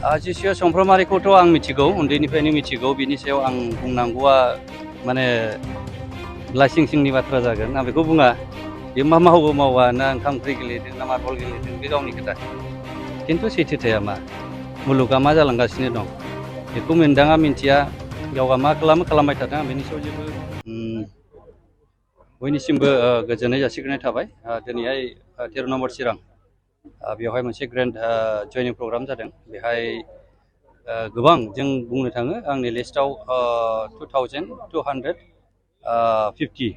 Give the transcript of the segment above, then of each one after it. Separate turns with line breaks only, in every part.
जिसुआ समफ्रामारिखौथ' आं मिथिगौ, उन्दैनिफ्रायनो मिथिगौ। बिनि सायाव आं बुंनांगौआ माने लाइसिंसिंनि बाथ्रा जागोन। आं बेखौ बुङा। बे मा मावो मावा, ना ओंखाम ओंख्रि गेलेदों ना मार्बल गेलेदों, बे गावनि खोथा। खिन्थु सैथोथाया मा, मुलुगा मा जालांगासिनो दं बेखौ मोनदाङा मिन्थिया, गावहा मा खालामो खालामबाय थादों। आं बेनि सायाव जेबो बयनिसिमबो गोजोननाय जासिग्रोनाय थाबाय। दिनैहाय 13 नम्बर चिरां बेवहाय मोनसे ग्रेन्ड जयनिं प्रग्राम जादों। बेहाय गोबां जों बुंनो थाङो आंनि लिस्टआव 2250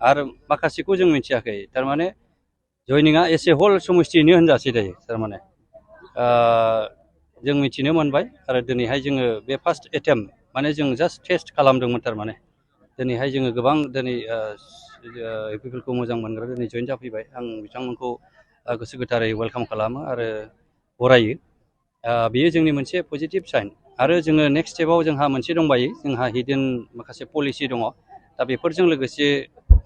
आरो माखासेखौ जों मिथियाखै। थारमाने जयनिंआ एसे हल समुस्थियैनो होनजासै दायो। थारमाने जों मिथिनो मोनबाय आरो दिनैहाय जोङो बे फार्स्ट एटेम्प्ट, माने जों जास्ट टेस्ट खालामदोंमोन। थारमाने दिनैहाय जोङो गोबां दिनै इउपिपिएलखौ मोजां मोनग्रा दिनै जइन जाफैबाय। आं बिथांमोनखौ गोसो गोथारै वेलकाम खालामो आरो बरायो। बेयो जोंनि मोनसे पजिटिभ साइन। आरो जोङो नेक्स्ट स्टेपाव जोंहा मोनसे दंबायो, जोंहा हिडेन माखासे पलिसि दङ। दा बेफोरजों लोगोसे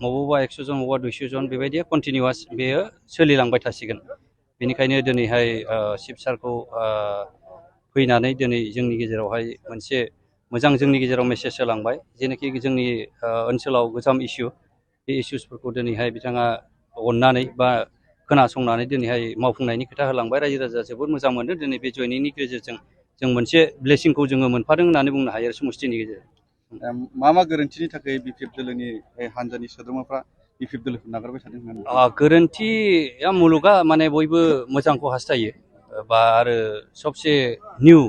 बबावबा 100 जन बबावबा 200 जन बेबायदिया कन्टिनिउवास बेयो सोलिलांबाय थासिगोन। बेनिखायनो दिनैहाय चिफ सारखौ फैनानै दिनै जोंनि गेजेरावहाय मोनसे मोजां जोंनि गेजेराव मेसेज होलांबाय, जेनाखि जोंनि ओनसोलाव गोजाम इस्यु, बे इस्युसफोरखौ दिनैहाय बिथाङा अननानै बा खोनासंनानै दिनैहाय मावफुंनायनि खोथा होलांबाय। रायजो राजा जोबोद मोजां मोनदों। दिनै बे जयनिंनि गेजेरजों जों मोनसे ब्लेसिंखौ जोङो मोनफादों होननानै बुंनो हायो आरो समुस्थिनि गेजेरजों।
मा गोरोन्थिनि थाखाय बिपिएफ दोलोनि हान्जानि सोद्रोमाफ्रा बिपिएफ दोलोखौ नागारबाय थादों होननानै?
गोरोन्थिया मुलुगा माने बयबो मोजांखौ हास्थायो बा आरो सबसे निउ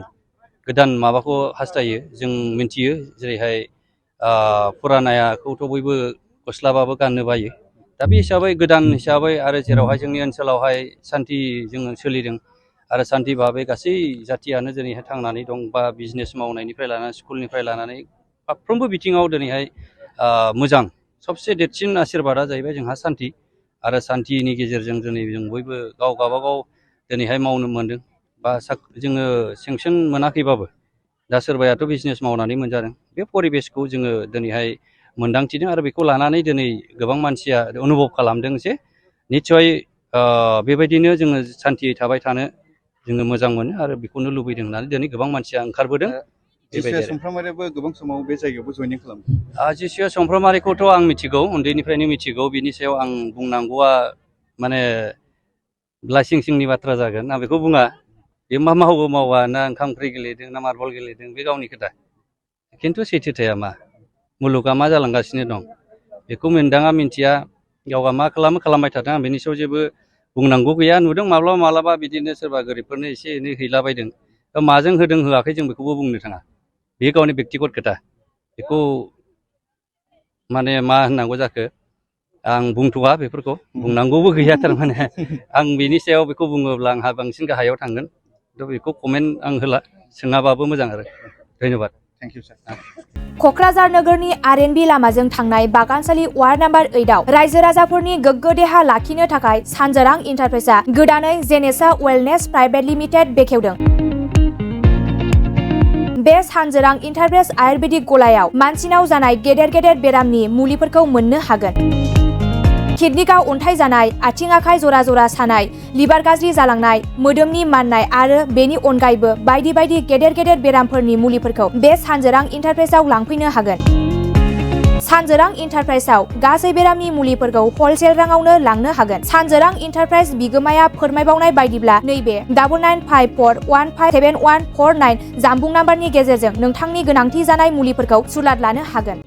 गोदान माबाखौ हास्थायो। जों मिन्थियो जेरैहाय फुरानायाखौथ' बयबो गस्लाबाबो गाननो बायो। दा बे हिसाबै गोदान हिसाबै आरो जेरावहाय जोंनि ओनसोलावहाय सान्थि जोङो सोलिदों आरो सान्थि भाबै गासै जाथियानो दिनैहाय थांनानै दं, बा बिजनेस मावनायनिफ्राय लानानै स्कुलनिफ्राय लानानै फारफ्रोमबो बिथिङाव दिनैहाय मोजां। सबसे देरसिन आशिर्बादा जाहैबाय जोंहा सान्थि, आरो सान्थिनि गेजेरजों दिनै जों बयबो गावबागाव दिनैहाय मावनो मोनदों। बा जोङो सेंसन मोनाखैबाबो दा सोरबायाथ' बिजनेस मावनानै मोनजादों। बे परिबेसखौ जोङो दिनैहाय मोन्दांथिदों आरो बेखौ लानानै दिनै गोबां मानसिया अनुभब खालामदों जे निस्सय बेबायदिनो जोङो सान्थियै थाबाय थानो जोङो मोजां मोनो आरो बेखौनो लुबैदों होननानै दिनै गोबां मानसिया ओंखारबोदों।
जिसुआ समफ्रामारियाबो गोबां समाव बे जायगायावबो जयनिं खालामदों।
जिसुआ समफ्रामारिखौथ' आं मिथिगौ, उन्दैनिफ्रायनो मिथिगौ। बिनि सायाव आं बुंनांगौआ माने लाइसिंसिंनि बाथ्रा जागोन। आं बेखौ बुङा। बे मा मावो मावा, ना ओंखाम ओंख्रि गेलेदों ना मार्बल गेलेदों, बे गावनि खोथा। खिन्थु सैथोथाया मा, मुलुगा मा जालांगासिनो दं बेखौ मोनदाङा मिन्थिया, गावहा मा खालामो खालामबाय थादों। आं बेनि सायाव जेबो बुंनांगौ गैया। नुदों माब्लाबा माब्लाबा बिदिनो सोरबा गोरिबफोरनो एसे एनै हैलाबायदों। माजों होदों होआखै जों बेखौबो बुंनो थाङा। बेयो गावनि बेक्तिगत खोथा। बेखौ माने मा होननांगौ जाखो, आं बुंथ'वा, बेफोरखौ बुंनांगौबो गैया। थारमाने आं बेनि सायाव बेखौ बुङोब्ला आंहा बांसिन गाहायाव थांगोन। थ' बेखौ कमेन्ट आं होला, सोङाबाबो मोजां आरो। धन्यबाद।
थेंक इउ सार।
क'क्राझार नोगोरनि आर.एन.बि लामाजों थांनाय बागानसालि वार्ड नाम्बार 8आव रायजो राजाफोरनि गोग्गो देहा लाखिनो थाखाय सानजोरां इन्टारप्राइजआ गोदानै जेनेसा वेलनेस प्राइभेट लिमिटेड बेखेवदों। बे सानजोरां इन्टारप्राइज आयुर्वेदिक गलायाव मानसिनाव जानाय गेदेर गेदेर बेरामनि मुलिफोरखौ मोननो हागोन। किडनिकआव अन्थाइ जानाय, आथिं आखाइ जरा जरा सानाय, लिभार गाज्रि जालांनाय, मोदोमनि माननाय आरो बेनि अनगायैबो बायदि बायदि गेदेर गेदेर बेरामफोरनि मुलिफोरखौ बे सानजोरां इन्टारप्राइजआव लांफैनो हागोन। सानजोरां इन्टारप्राइजआव गासै बेरामनि मुलिफोरखौ हलसेल राङावनो लांनो हागोन। सानजोरां इन्टारप्राइज बिगोमाया फोरमायबावनाय बायदिब्ला नैबे 9954157149 जानबुं नाम्बारनि गेजेरजों नोंथांनि गोनांथि जानाय मुलिफोरखौ सुलाद लानो हागोन।